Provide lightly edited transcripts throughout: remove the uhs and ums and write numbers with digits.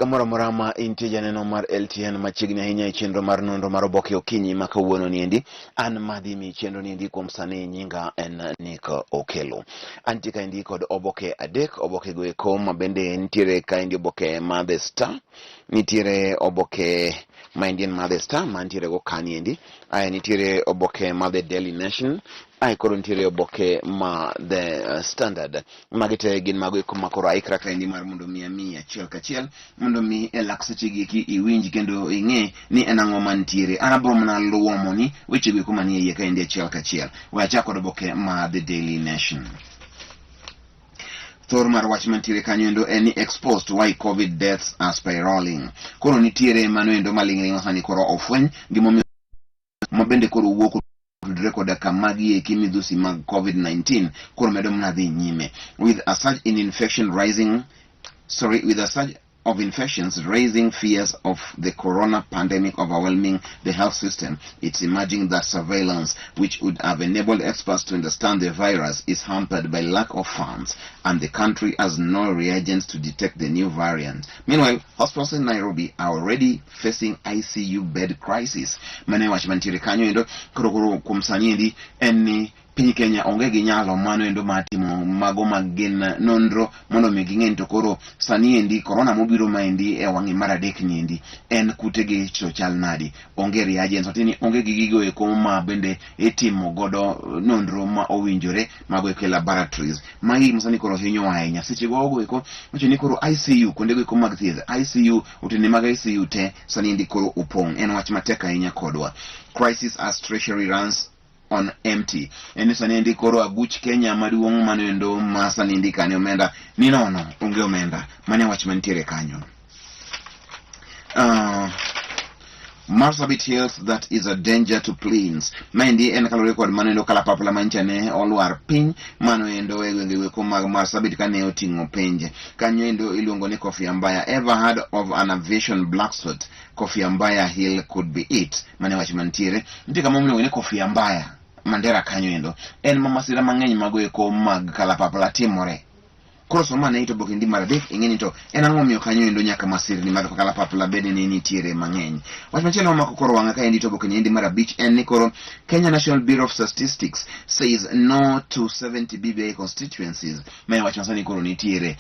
Kamoro amora ma intie janeno mar LTN machiegni ahinya e chenro mar nonro mar oboke okinyi ma kawuono niendi. An madhi mi chenro niendi kuom sani nyinga en Nick Okelo. Antie kaendi kod oboke adek, oboke go eko ma bende nitiere kaendi oboke ma The Star, nitiere oboke ma endi en ma The Star mantiere go kaniendi, ae nitiere oboke ma The Daily Nation, ae koro nitiere oboke ma The Standard. Magi te gin mago eko ma koro aikra kaendi mar mondo mi amiyi achiel kachiel mondo mi e lak sechegi eki iwinj kendo ing'e ni en ang'o mantiere. An abiro mana luomoni wechego eko manie iye kaendi achiel kachiel. We achak kod oboke ma The Daily Nation. Thor mar wach mantiere kanyo endo en ni exposed why COVID deaths are spiraling. Koro nitiere mano endo maling'ling' ma sani koro ofweny gimomiyo ma bende koro wuok otudore koda ka magi eki midhusi mag COVID-19 koro medo mana dhi nyime. With a surge in infection rising, sorry, with a surge of infections raising fears of the corona pandemic overwhelming the health system, it's emerging that surveillance, which would have enabled experts to understand the virus, is hampered by lack of funds, and the country has no reagents to detect the new variant. Meanwhile, hospitals in Nairobi are already facing ICU bed crisis. Mane wach mantiere kanyo endo koro koro kuom sani endi en ni piny Kenya onge gi nyalo mano endo mar timo mago mag gin nonro mondo mi ging'e ni to koro sani endi korona mobiro maendi e wang'e mar adek ni endi en kutegi to chal nadi. Onge reagents matiende ni onge gi gigo eko ma bende itimo godo nonro ma owinjore mago eko e laboratories. Magi gik ma sani koro hinyowa ahinya. Seche gogo eko wacho ni koro ICU kuonde go eko mag thieth ICU otende mag ICU te sani endi koro opong'. En wach matek ahinya kodwa. Crisis as treasury runs on empty. En ni sani endi koro aguch Kenya maduong' mano endo ma sani endi kane omenda ni nono onge omenda. Mano e wach mantiere kanyo. Marsabit Hills that is a danger to planes. Maendi en kaluwore kod mano endo kalapapla manyicha ne olwar piny mano endo e gwenge weko mag Marsabit kane oting'o penje. Kanyo endo iluongo ni Kofi Ambaya. Ever heard of an aviation black spot? Kofi Ambaya Hill could be it. Mane wach mantiere. Nitie kama iluongo ni Kofi Ambaya. Mandera kanyo endo. En ma masira mang'eny mago eko mag kalapapla timore. Koro som ane it oboke ndi mar adek ing'e ni to en ang'o momiyo kanyo endo nyaka masirni mag kalapapla bende ne nitiere mang'eny. Wach machielo mamako koro wang'a ka endi to oboke ni mar abich en ni koro Kenya National Bureau of Statistics says no to 70 BBI constituencies. Ma en wach ma sani koro nitiere.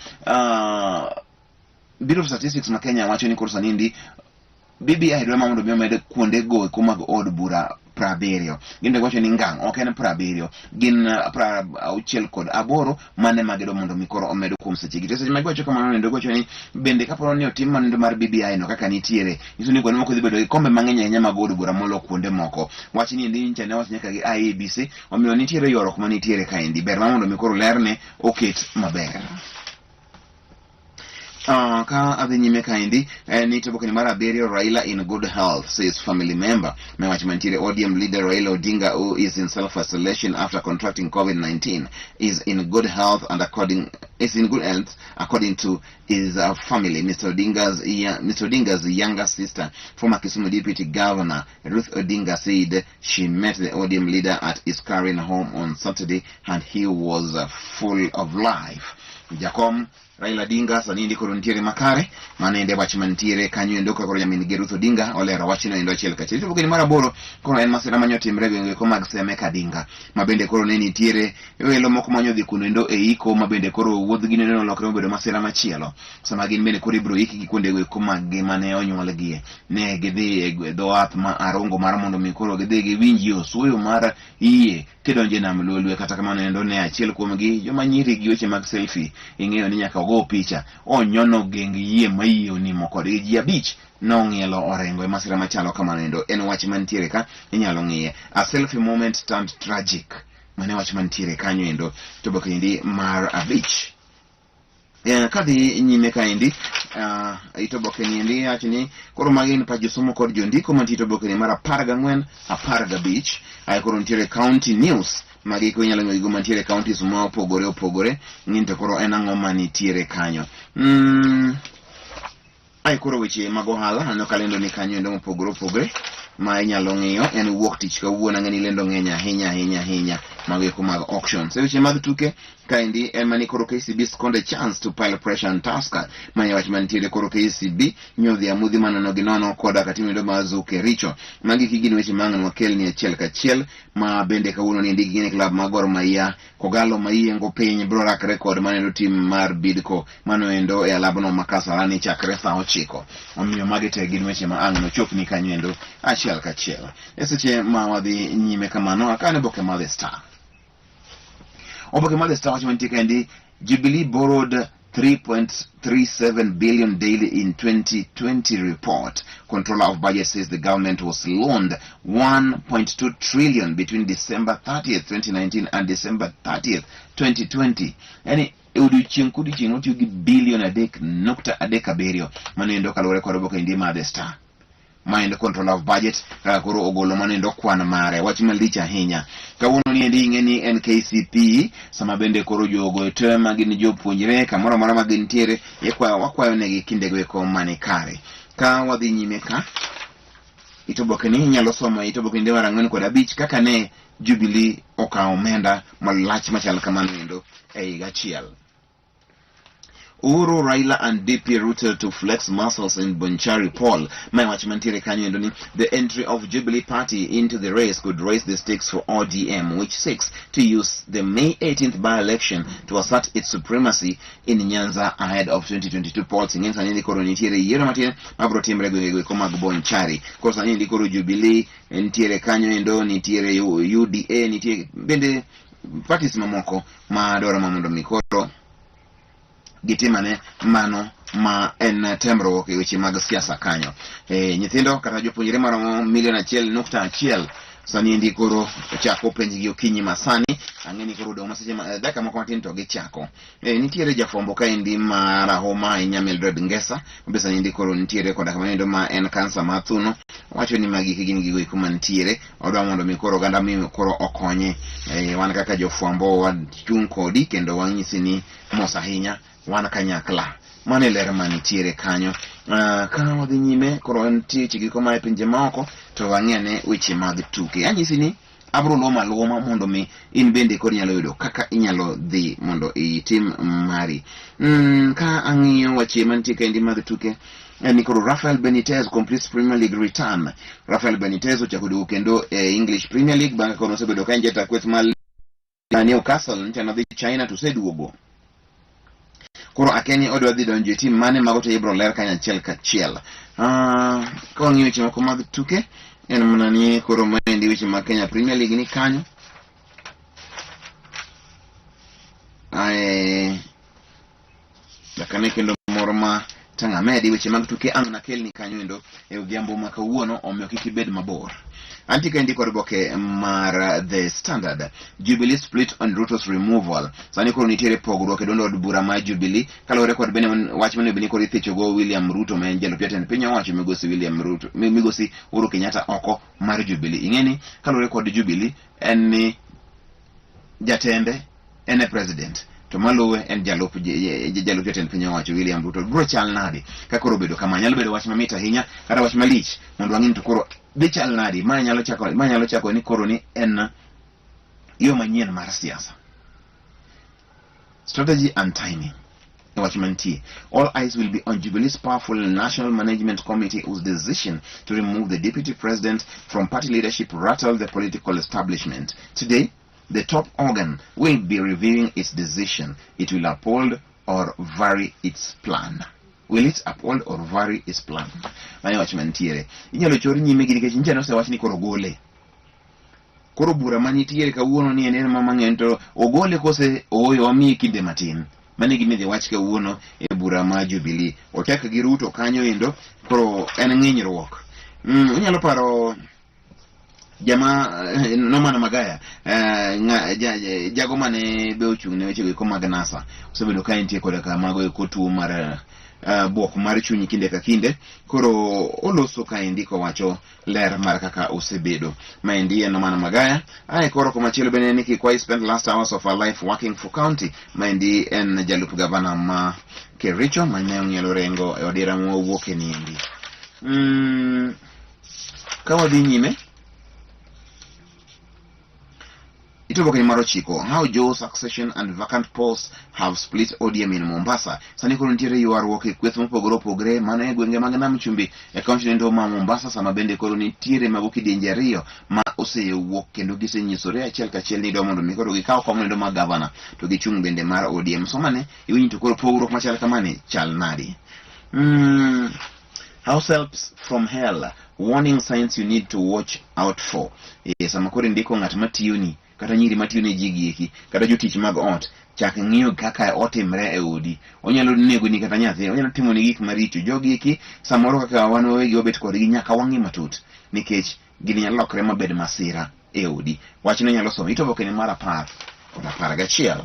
Bureau of Statistics ma Kenya wacho ni koro sani endi BBI dwa mondo mi omed kuonde go eko mag od bura 70. Gin to giwacho ni ngang' ok en 70, gin 68 mane ma gidwa mondo mi koro omed kuom sechegi. To seche ma giwacho kamano nendo giwacho ni bende kapo ni otim manendo mar BBI no kaka nitiere, nyiso ni kuonde moko dhi bedo gi kombe mang'eny ahinya mag od bura molo kuonde moko. Wach ni endi nyicha ne wach nyaka gi IEBC, omiyo nitiere ywaruok manitiere kaendi. Ber mar mondo mi koro lerne oket maber. Ka adhi nyime kaendi ni to bokeni mar abiriyo Raila in good health says family member me wach mantiere ODM leader Raila Odinga who is in self isolation after contracting COVID-19 is in good health and according is in good health according to his family. Mr. Odinga's younger sister, former Kisumu Deputy Governor Ruth Odinga, said she met the ODM leader at his Karen home on Saturday and he was full of life. Jakom Raila Odinga sani endi koro nitiere makare mano ende wach mantiere kanyo endo ka koro nyamin gi Ruth Odinga olero wachno endo achiel kachiel. Rito mar aboro koro en masira manyo timre e gwenge ko mag Seme Kadinga ma bende koro ne nitiere welo moko manyo dhi kuno endo e iko ma bende koro wuodhgi ne nolokre mobedo masira machielo sama gin bende koro ibiro ikgi kuonde go eko maggi mane onyuolgie ne gidhi e dho wath ma Arongo mar mondo mi koro gidhi giwinj yo suoyo mar yie kidonjo e nam Lolwe. Kata kamano endo ne achiel kuomgi joma nyiri gi weche mag selfie ing'eyo ni nyaka ogo picha onyono geng yie ma yie onimo kodgi ji abich nong'ielo orengo e masira machalo kamano endo en wach mantiere ka inyalo ng'iye. A selfie moment turned tragic mane wach mantiere kanyo endo to oboke endi mar abich. Kadhi nyime kaendi it oboke ni endi wacho ni koro magi gin pach josomo kod jondiko mantie it oboke ni mar 14 15 ae koro nitiere county news magi ko inyalo ng'eyo gigo mantiere counties ma opogore opogore ng'in to koro en ang'o manitiere kanyo. Ae koro weche mag ohala aneno ka lendo ni kanyo endo mopogore opogore ma inyalo ng'iyo en wuok tich kawuono ang'e ni lendo ng'eny ahinya ahinya ahinya mago eko mag auctions. E weche mag tuke Kaendi en mani koro KCB squander a chance to pile pressure on Tusker. Manye wach mantiere koro KCB nyodhi amudhi manono gi nono koda ka tim mar Zoo Kericho. Magi gin weche ma ang' wakelni achiel kachiel ma bende kawuono ni ndiki gin klab mar Gor Mahia Kogalo mayiengo piny biro rakre kod manendo tim mar Bidco mano endo e alabno ma Kasarani chakre saa 9. Omiyo magi te gin weche ma ang' nochopni kanyo endo achiel kachiel. E seche ma wadhi nyime kamano akane oboke mar The Star. Oboke mar The Star wacho mantie kaendi Jubilee borrowed 3.37 billion daily in 2020 report. Controller of Budget says the government was loaned 1.2 trillion between December 30th, 2019 and December 30th, 2020. Yani e odiochieng' kodiochieng' otiyo gi bilion 3.37 mano endo kaluwore kod oboke endi mar The Star. Ma en controller of budget kaka koro ogolo mano endo kwan mare wach malich ahinya kawuono ni endi ing'e ni en KCP sama bende koro jogo te ma gin jopuonjre kamoro amora ma gintiere ikwayo wakwayo negi kindego eko mani kare ka wadhi nyime ka itoboke ni inyalo somo itoboke ni mar 4 kod 5 kaka ne Jubilee okawo omenda malach machal kamano endo e higa achiel. Uhuru, Raila and DP Ruto to flex muscles in Bonchari poll. Mae wach mantiere kanyo endo ni the entry of Jubilee Party into the race could raise the stakes for ODM, which seeks to use the May 18th by-election to assert its supremacy in Nyanza ahead of 2022 polls. Ing'e sani ni koro nitiere yiero matin mabiro timre gwenge go eko mag Bonchari. Koro sani ni koro Jubilee nitiere kanyo endo, nitiere UDA, nitie bende parties mamoko ma dwaro ma mondo mi koro gitimane mano ma en temruok e weche mag siasa kanyo. E, nyithindo kata jopuonjre maromo milion 1.1 sani endi koro chako penj gi okinyi masani ang'e ni koro odong' maseche ma dakika moko matin to gichako. E, nitiere jafwambo kaendi ma rahuma ahinya Mildred Ngesa mabe sani endi koro nitiere koda kama endo ma en kansa mar thuno wacho ni magi gin gigo eko mantiere odwa mondo mi koro oganda mi koro okonye. E, wan kaka jofwambo wachung' kodi kendo wanyisi ni mos ahinya wan kanyakla mano e ler manitiere kanyo. Ka wadhi nyime koro nitie weche giko ma e pinje maoko to wang'i ane weche mag tuke. Anyisi ni abro luoma luoma mondo mi in bende koro inyalo yudo kaka inyalo dhi mondo itim mari. Ka ang'iyo weche mantie kaendi mag tuke en ni koro Rafael Benitez completes Premier League return. Rafael Benitez ochako duogo kendo e English Premier League bang' ka nosebedo ka en jata kweth mar Newcastle nyocha nodhi China to oseduogo. Koro akia ni odwa dhi donjo e tim mane mago to ibro ler kanyo achiel kachiel. Ka wang'iyo weche moko mag tuke en mana ni koro maendi weche mag Kenya Premier League ni kanyo. Ae, nyaka ne kendo moro ma tang' amedi weche mag tuke ang' nakelni kanyo endo e odhiambo ma kawuono omiyo kik ibed mabor. Antie kaendi kod oboke mar The Standard. Jubilee split on Ruto's removal. Sani koro nitiere pogruok e duond od bura mar Jubilee kaluwore kod bende wach mane bende koro ithichogo William Ruto ma en jalup jatend piny owacho migosi William Ruto migosi Uhuru Kenyatta oko mar Jubilee. Ing'e ni kaluwore kod Jubilee en ni jatende en e president to maluwe en jalup jalup jatend piny owacho William Ruto. Biro chal nade ka koro obedo kama? Nyalo bedo wach mamit ahinya kata wach malich mondo wang'e ni to koro dhi chal nade. Ma nyalo chako ma nyalo chako ni koro ni en yo manyien mar siasa. Strategy and timing. E wach mantie. All eyes will be on Jubilee's powerful National Management Committee whose decision to remove the deputy president from party leadership rattled the political establishment. Today, the top organ will be reviewing its decision. It will uphold or vary its plan. Will it uphold or vary its plan? Mano wach mantiere. Inyalo chor nyime gi nikech nyicha nosewach ni koro gole. Koro bura manitiere kawuono ni en en ma mang'eny to ogole kose ooyo wamiye kinde matin. Mano e gima idhi wach kawuono e bura ma Jubilee. Otek gi Ruto kanyo endo koro en ng'inyruok. Unyalo paro jama Norman Magaya jago mane be ochung' ne weche go mag NASA osebedo ka entie koda ka mago eko tuo mar buok mar chuny kinde ka kinde koro oloso kaendi kowacho ler mar kaka osebedo. Maendi en Norman Magaya. Ae koro komachielo bende ni Kikwai spent last hours of her life working for county. Maendi en jalup gavana ma Kericho mane ong'ielo rengo e odira mwawuoke niendi. Ka wadhi nyime, Ito oboke mar ochiko, how Joe succession and vacant posts have split ODM in Mombasa. Sani koro nitiere ywaruok e kweth mopogore opogore mano e gwenge mag Nam Chumbi e kaunti nendo ma Mombasa sama bende koro nitiere mago kidienje ariyo ma osewuok kendo gisenyisore achiel kachiel ni dwa mondo mi koro gikaw kom nendo mar gavana to gichung' bende mar ODM. Somane iwinjo to koro pogruok machal kamani chal nadi? House helps from hell, warning signs you need to watch out for. E, sama koro indiko ng'at matiyoni kata nyiri matiyo ne ji gieki kata jotich mag ot chak ng'iyo kaka otimre e odi onyalo negoni kata nyathi onyalo timoni gik maricho jogi eki samoro kaka wan wawegi wabet kodgi nyaka wang'i matut nikech gini nyalo lokre mabed masira e odi wachno inyalo somo ito obokene mar 10 kod 11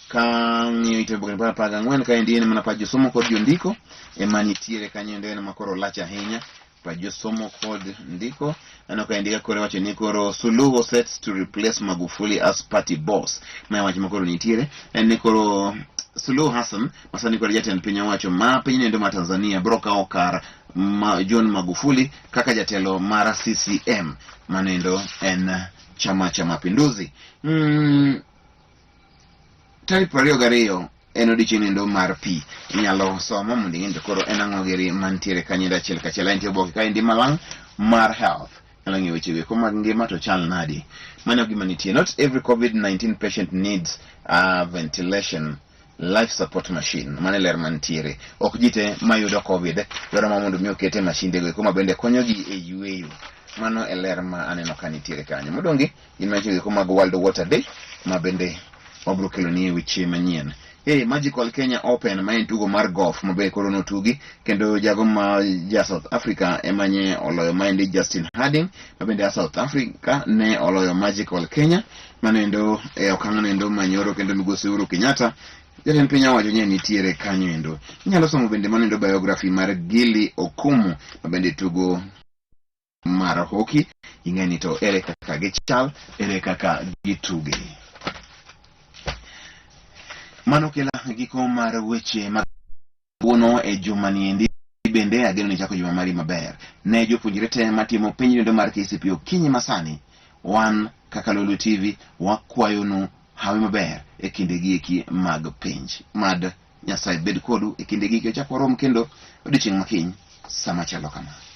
ka ng'iyo ito oboke mar 14 kaendi en mana pach josomo kod jondiko ema nitiere kanyo endo en ma koro lach ahinya pach josomo kod ndiko aneno kaendi ka koro iwacho ni koro Suluhu set to replace Magufuli as party boss ma wach ma koro nitiere en ni koro Suluhu Hassan ma sani koro jatend piny owacho ma piny nendo ma Tanzania biro kawo kar ma John Magufuli kaka jatelo mar CCM manendo en Chama cha Mapinduzi. Tarik 22 en odiechieng' endo mar pi. Inyalo somo mondo ing'e ni to koro en ang'o giri mantiere kanyo achiel kachiel. Entie oboke kaendi malang' mar health. Inyalo ng'iyo weche go mag ngima to chal nadi. Mano gima nitie. Not every COVID-19 patient needs a ventilation life support machine. Mano e ler mantiere. Ok ji te mayudo COVID dwaro ma mondo mi okete mashinde go eko ma bende konyogi e yueyo. Mano e ler ma aneno ka nitiere kanyo. Modong' gi gin weche go eko mag World Water Day ma bende wabiro kelo ni weche manyien. Hey, Magical Kenya Open ma en tugo mar golf ma be koro notugi kendo jago ma ja South Africa ema nye oloyo maendi Justin Harding ma bende a South Africa ne oloyo Magical Kenya manendo e okang' nendo manyoro kendo migosi Uhuru Kenyatta jatend piny owacho ni nitiere kanyo endo. Inyalo somo bende manendo biography mar Gilly Okumu ma bende tugo mar hockey ing'e ni to ere kaka gichal ere kaka gituge. Mano kela giko mar weche mag kawuono e juma niendi bende ageno ni chako juma mari maber. Ne jopuonjre te matimo penj nendo mar KCPE okinyi masani, wan kaka Lolwe TV wakwayonu hawi maber e kindegi eki mag penj. Mad Nyasaye bed kodu e kindegi eki ochak warom kendo odiochieng' makiny sama chalo kama.